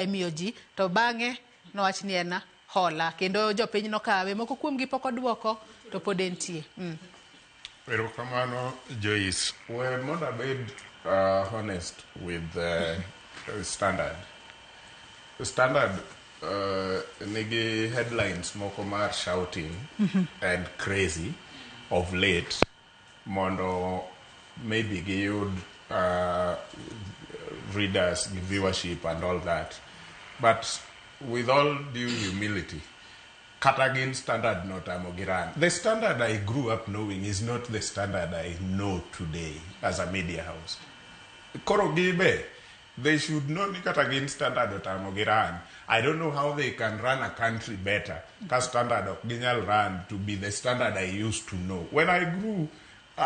Imiyo ji to bang'e nowach ni en hola kendo jopiny nokawe moko kuomgi pok oduoko to pod entie. Erokamano, Joyce. We mondo abed honest with Standard. Standard nigi headlines moko mar shouting and crazy of late mondo maybe giyud readers, viewership and all that. But with all due humility, kata gin Standard notamo gi run. The Standard I grew up knowing is not the Standard I know today as a media house. Koro gibe, they should know ni kata gin Standard otamo gi run. I don't know how they can run a country better. Ka Standard ok ginyal run to be the Standard I used to know. When I grew,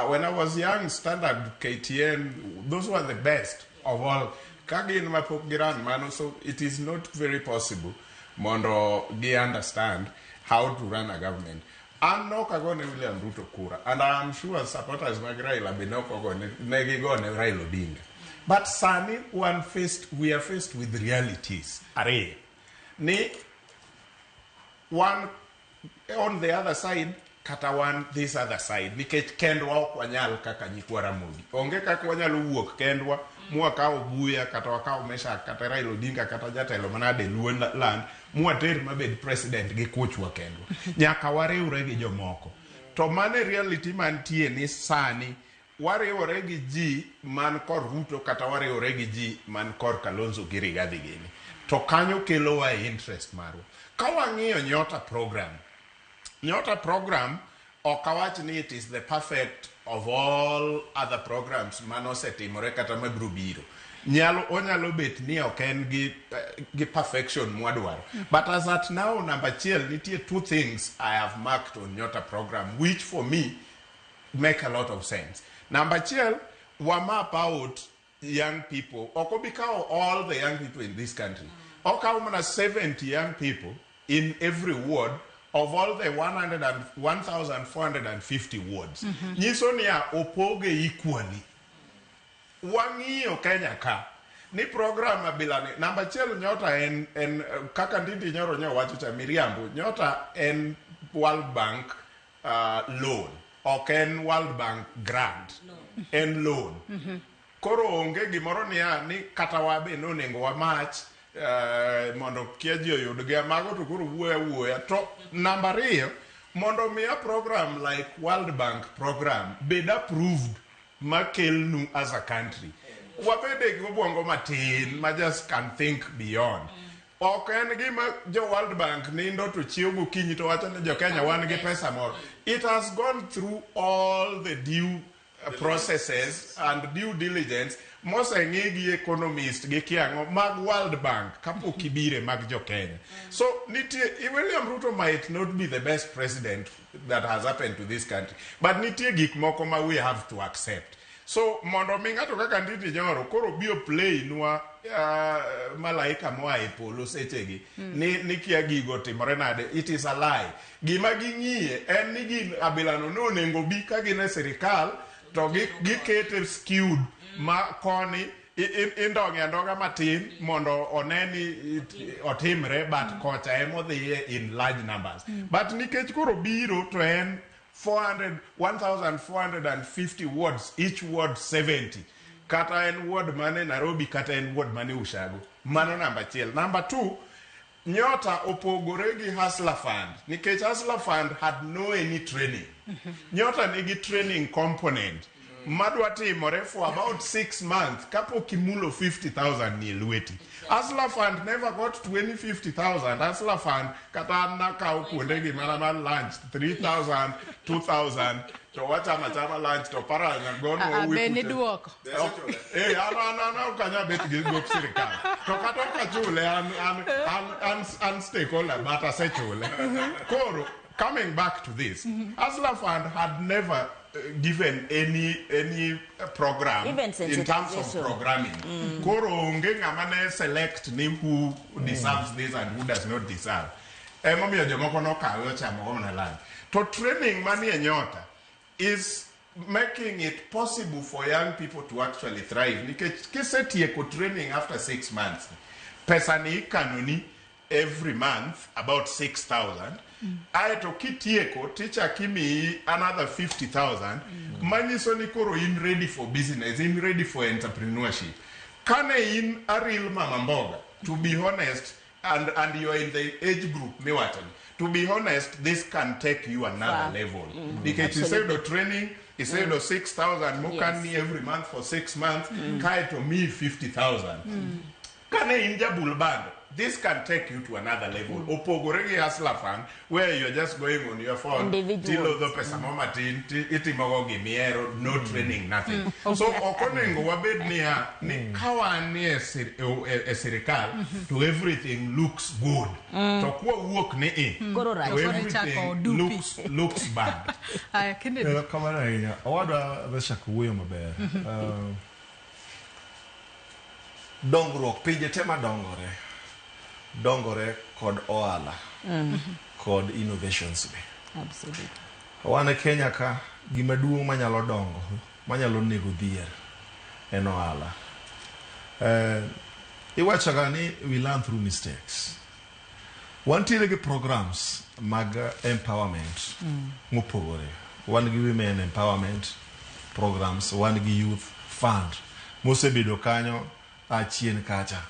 when I was young, Standard, KTN, those were the best of all. Ka gin ma pok giran mano, so it is not very possible mondo gi understand how to run a government. An nok agone William Ruto kura, and I am sure supporters mag Raila be nok ogone, ne gigone Raila Odinga. But sani we are faced with realities ariyo. Ni one on the other side kata wan this other side, nikech kendwa ok wanyal kaka nyikwa Ramogi. Onge kaka wanyalo wuok kendwa mwakawo Buya kata wakawo Meshak kata Raila Odinga kata jatelo manade Luo land mwater mabed president gi kuchwa kendwa. Nyaka wariwre gi jomoko. To mano e reality mantie ni sani wariwore gi ji man kor Ruto kata wariwore gi ji man kor Kalonzo gi Rigathi gini. To kanyo kelowa e interest marwa. Ka wang'iyo Nyota program, Nyota program ok awach ni it is the perfect of all other programs manosetimore kata mabiro biro. Nyalo, onyalo bet ni ok en gi perfection mwadwaro. But as at now, number achiel, nitie two things I have marked on Nyota program, which for me make a lot of sense. Number achiel, wa map out young people. Ok obi kawo all the young people in this country. Okawo mana 70 young people in every ward of all the 100 and 1,450 wards. Nyiso niya, opoge equally. Wang'iyo Kenya ka ni program abilani, namba achiel, Nyota en kaka Ndindi Nyoro nyo wacho cha, miriambo. Nyota en World Bank loan, ok en World Bank grant, en loan. Koro onge gimoro niya ni kata wabe nonego wamach mondo kia ji oyud gi mago, to koro wuoyo awuoya. To namba ariyo, mondo miya program like World Bank program bed approved makelnu as a country, wabede gi obwongo matin ma just can think beyond. Ok en gima jo World Bank nindo to chiew gokinyi to wacho ni jo Kenya wan gi pesa moro. It has gone through all the due processes and due diligence moseng'i gi economist gi kiang'o mag World Bank kapok ibire mag jo Kenya. So nitie, William Ruto might not be the best president that has happened to this country, but nitie gik moko ma we have to accept. So mondo mi ng'ato kaka Ndindi Nyoro koro biro play nwa malaika moa e polo sechegi ni kia gigo timore nade, it is a lie. Gima ging'iye en ni gin abilano nonego bi ka gin e sirikal to gikete skewed ma koni indong'e andong'a matin mondo one ni otimre, but kocha emodhiye in large numbers. But nikech koro biro to en 400 1450 wards, each ward 70, kata en ward mane Nairobi kata en ward mane Ushago. Mano namba achiel. Namba two, Nyota opogore gi Hustler Fund nikech Hustler Fund had no any training. Nyota nigi training component madwa timore for about 6 months kapok imulo 50,000 ni e lweti. Hustler Fund never got to any 50,000. Hustler Fund, kata an nakawo kuondegi mana mar lunch 3000, 2000, to wachamo achama lunch to paranya gonwa Ah, ah, uwi be kucha. niduoko? Eh, an ok anyal bet gi gop sirikal. To kata ok achule, an stakeholder, but asechule. Koro, coming back to this, Hustler Fund had never given any program Even in terms of sensitization. programming. Koro onge ng'ama ne select ni who deserves this and who does not deserve. Emomiyo jomoko nokawe ochamo go mana lunch. To training manie Nyota is making it possible for young people to actually thrive, nikech kisetieko training after 6 months Pesa ni ikanoni every month about 6000, aeto kitieko tichak imiyi another 50,000, manyiso ni koro in ready for business, in ready for entrepreneurship. Kane in a real mama mboga, to be honest, and you are in the age group miwachoni, to be honest, this can take you another level, nikech iseyudo training, iseyudo 6000 mokanni every month for 6 months, kaeto miyi 50,000. Kane in jabul bando, this can take you to another level. Opogore gi Hustler Fund, where you're just going on your phone, Individuals. tilodho pesa mo matin, itimogo gimihero, no training, nothing. So ok onego wabed niya ni ka wan e sirikal to everything looks good, to kwawuok ni i Koro rach. to Koro ichako everything dupi. looks bad. Aya, Kennedy. Erokamano ahinya. Owadwa Meshak wuoyo maber. Dongruok pinje te madongore dongore kod ohala kod innovations be. Wan e Kenya ka, gima duong' manyalo dongo manyalo nego dhier en ohala. Iwachoga ni we learn through mistakes. Wantiere gi programs mag empowerment mopogore. Wan gi women empowerment programs, wan gi youth fund mosebedo kanyo a chien kacha.